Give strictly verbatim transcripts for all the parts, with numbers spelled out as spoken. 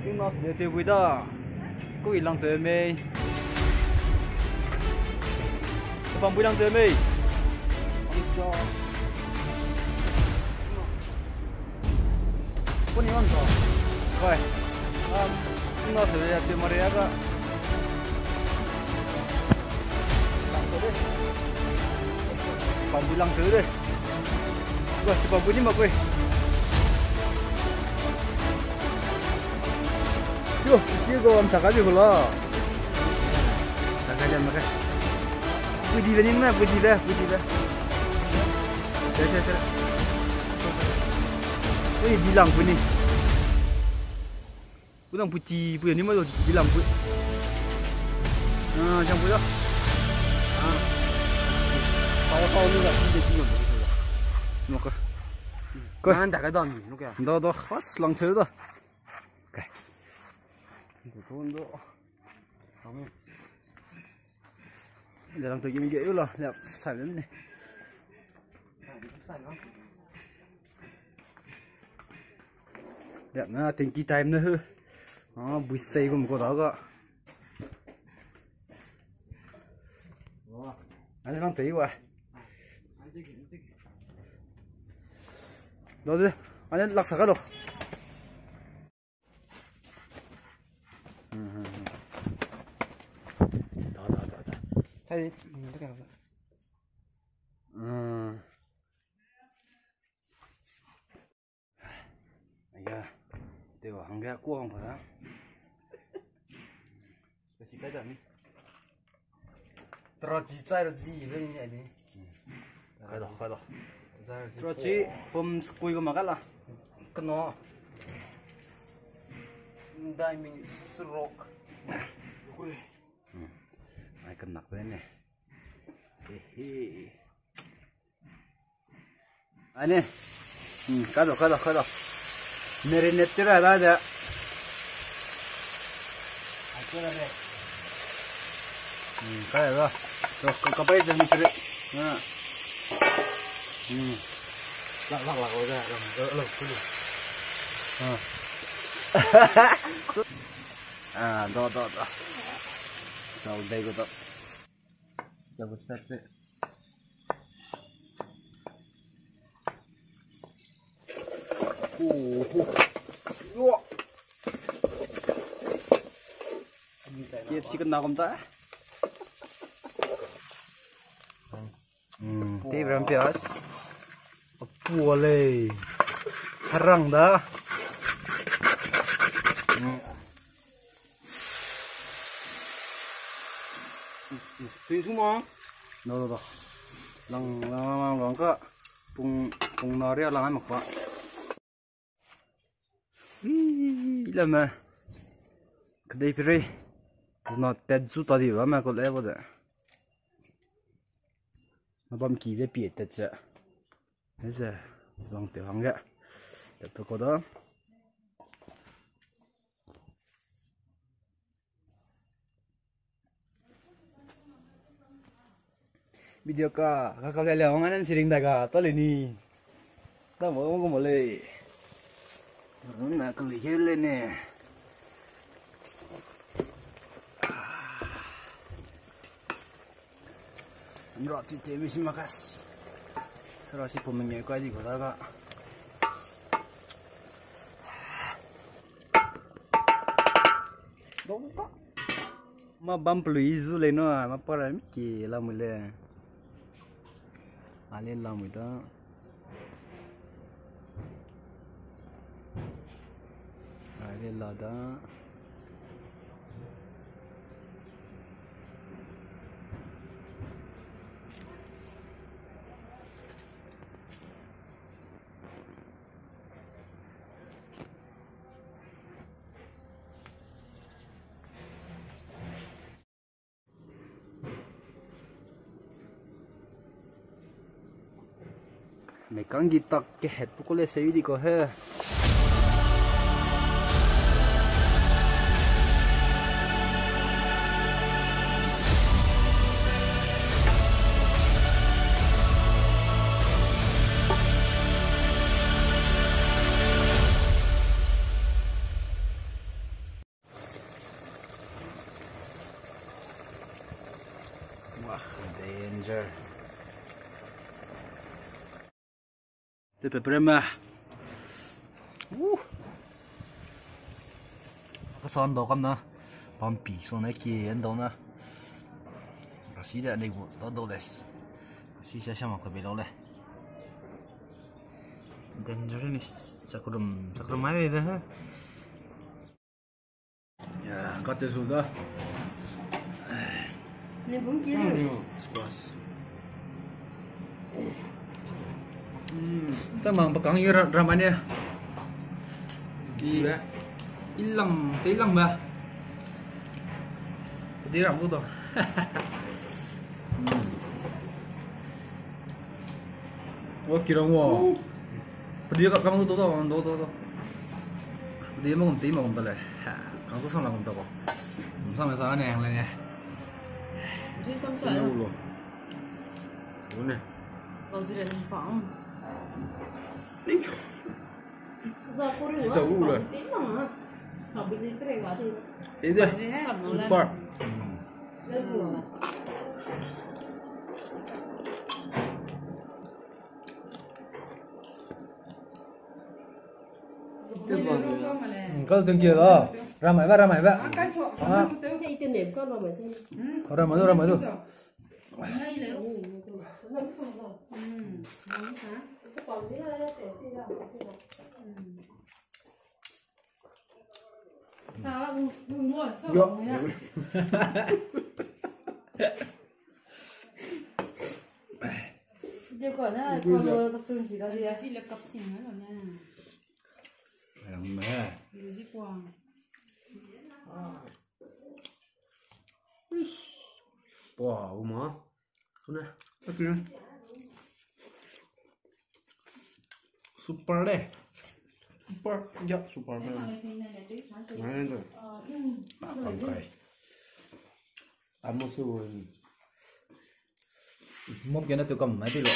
Tingna se de tew bui da. Kui lang tew mei. Bam bui lang tew mei. Kuni wan ko. Koi. Ah, tingna se de tew mare ga. Bam bui lang tew de. Wah, si bam bui ni mak koi. Yo, si go am taka bi ko la. Taka le mak kai. Pui di be ni mak, pui di be, pui di be. Chere, chere, chere. Pui di lang pui ni. Pui lang pui ti, pui ni ma lo di lang pui. Ah, jang pui da. Ah. Tau, tau ni da, di de di lo. Mak ka. Koi. Nan da ka da ni, lu ka. Da, da, has lang cheu da. Kai. Ndu to ndo. Kami. Le lang to gimi ge yo la, le sai le ni. Sai lang. Dap na tingki time na hu. Ah, bui sei gum ko da ga. Ane lang tei wa. Do de, ane lak sa ka do. Hmm, hmm, hmm. Da, da, da, da. Sai di, hmm, da ka. Hmm. Aya, tewa hangge kuâ hang pa da. Kasi kai da ni. Terachi chai rachi be ni ai ni. Kai da, kai da. Terachi pum sekui ga ma kai la. Kena. Ndai mi serok. Hmm. Ai kenak be ne. Hehe. Ane. Hmm, kai da, kai da, kai da. Marinate te ra da de. Hmm, kai da. To, ka, ka pai zeng ni sere. Na. Hmm. Lak, lak, lak, lak, lak, lak, lak, lak. Ah. Ah, da, da, da. Sau dei ko da. Double set pe. Oho. Yo. Chicken na gum ta. Hmm, te bram pias. Apua lei. Harang da. Hmm. Tui su ma. No, no, no. Lang, lang, lang, lang, lang ka. Pung, pung na ria lang ai mak ba. Ih, lame. Kedei piri. Zna tet zu ta di ba me ko le ba de. Na bam ki de pie tet ze. Ze, lang te hangge. Tet pe ko da. Video ka, ka ka le le, hong anan siring da ka, to le ni. Ta mo mo mo le. Na ka le ke le ne. Nra ti te mi si makas. Sara si pom nge ka di ko da ka. Dong ka. Ma bam pelui zu le no, ma para mi ki la mu le. Ale la mu da. Ale la da. Mekang gi tak ke het pu ko le se di ko he. Te pe preme. Uh. Ka san dau kam na. Pampi so na ki en dau na. Rasi de ne gu dau dau les. Rasi se shama ko be lau le. Dangerous. Sakrum, sakrum mai be ha. Ya, kate zu da. Ne bum ki. Squash. Hmm, ta mang bakang yu ra, ramane. Di, ilang, te ilang ba. Di ram bu do. Hmm. Wa kirang wa. Pedi ka kam du du du du du. Pedi ma gum ti ma gum ta le. Ha, kang du sang la gum ta ko. Sang la sang ne ang le ne. Ji sam sa. Ni u lo. U ne. Bang ji le ni pang. Za ko ri wa. Ti ma. Sa bu ji pre wa ti. Ide. Super. Let's go. Kau thank you lo. Ramai ba, ramai ba. Ah. Ramai du, ramai du. Yo. Dia ko na, ko lo tak tun si ka dia. Rasi le kap sing na lo na. Rang me. Rasi kwa. Ish. Wah, uma. Sune. Super de. Super. Ya, super de. Ngai de. Pangkai. Amo su. Mom kena tu kam mai ti lo.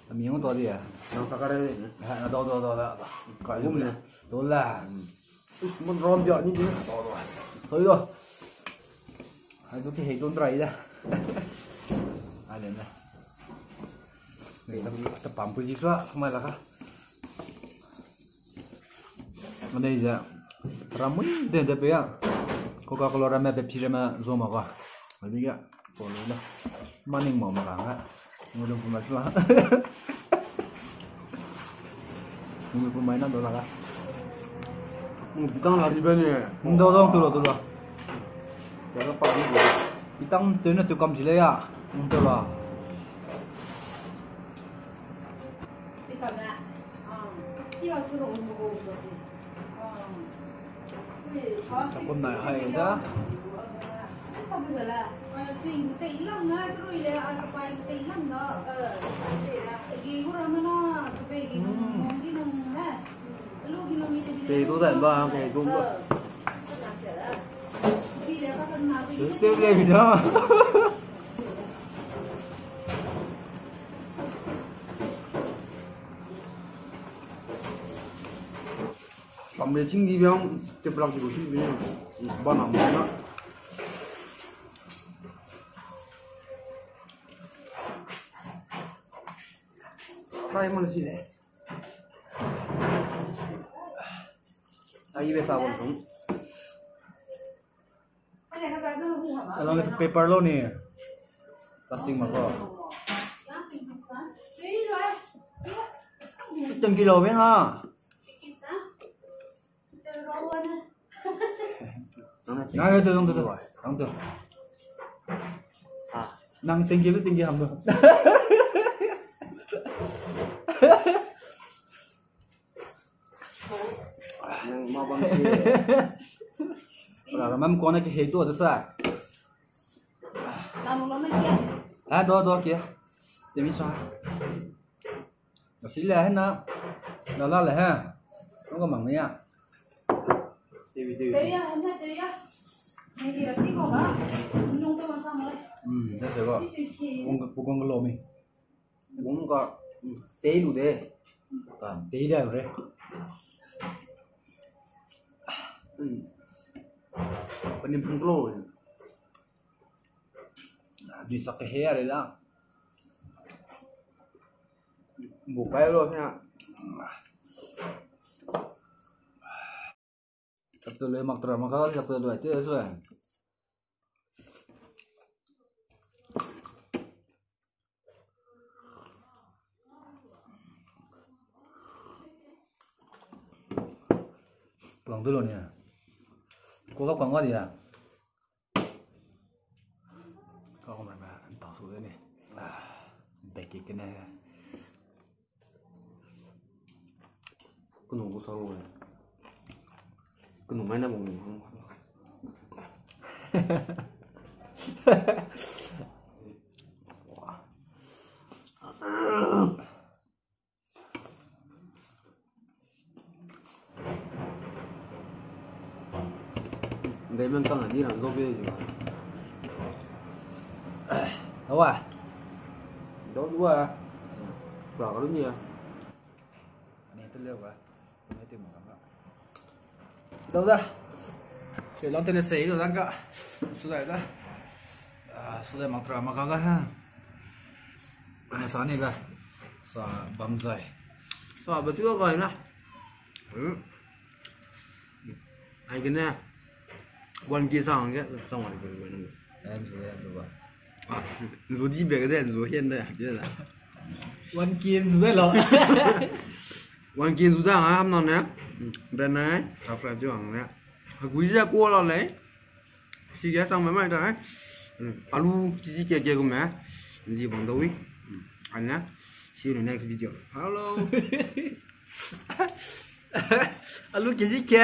Ami yang to dia. Nang kakare ni. Ha, do, do, do, do. Kai gum ni. Do la. Is, mon rom dia ni ni. Do, do. Sorry do. Hai do ki hei don rai da. Ai le na. Te pam pu ji sua, mai la ka. Ane ze, ramui de de pe ya. Coca-Cola ramme, Pepsi ramme, zo ma ka. Abi ga, ko lo da. Maning ma ma ka nga. Ngulung pu mai sua. Ngulung pu mai na do la ka. Kang la ri be ni. Ndo dong tu lo, tu lo. Itang tew ne tew kam si le ya. Ndo la. Chakun nai hai da. Pe du da ba, pe du ba. Te le bi da. Pamle ching di biang, te plak di ching di biang, bana mana. Try mana si de. Ai be sa wang. Along paper lo ni. Plastic ma ko. Thank you lo be na. Nang tu, nang tu, nang tu. Nang thank you, thank you ham tu. Nang ma bam ki. Ora, mam kona ki hei tu, tu sa. Ha, do, do, ki. Temi sa. Asi le, he na. La, la, le, he. Nang ko mang ni ya. Temi, temi. Tei ya, he na, tei ya. Hmm, that's a lot. Wang ka, wang ka lo mi. Wang ka, hmm, tei lu de. Ka, tei da re. Hmm. Panim pung lo. Di sak he are da. Bu pai lo sia. Sak te le mak tra mak ka, sak te le te sue. Pulang dulu ni. Ko ka kuang wa di ya. Ka ko mai ma, ta su de ni. Ah, beki kene. Kenu gu sa lu. Kenu mai na bung. Dai men tang a di ran zo be ju. Awa. Dau dua. Pra ka lu ni a. Ani te le wa. Dau da. Sei lang te le sei lu dang ka. Su dai da. Ah, su dai mak tra mak ka ga ha. Na sa ni ba. Sa bam zai. Sa ba tu ga na. Hmm. Ai gene. One K sang ge, sang wan ke lu na. An su dai lu ba. Ah, lu di be ge de, lu hien de, de la. One K zu dai lo. One K zu dai, ah, am na ne. Be ne, subscribe ju ang ne. Hagui ze ko la lei. Sige, sang mai mai ta, eh. Hmm, alu, chichi ke ke gume. Nzi bang dau wi. Hmm, ane. See you in the next video. Hello. Alu chichi ke.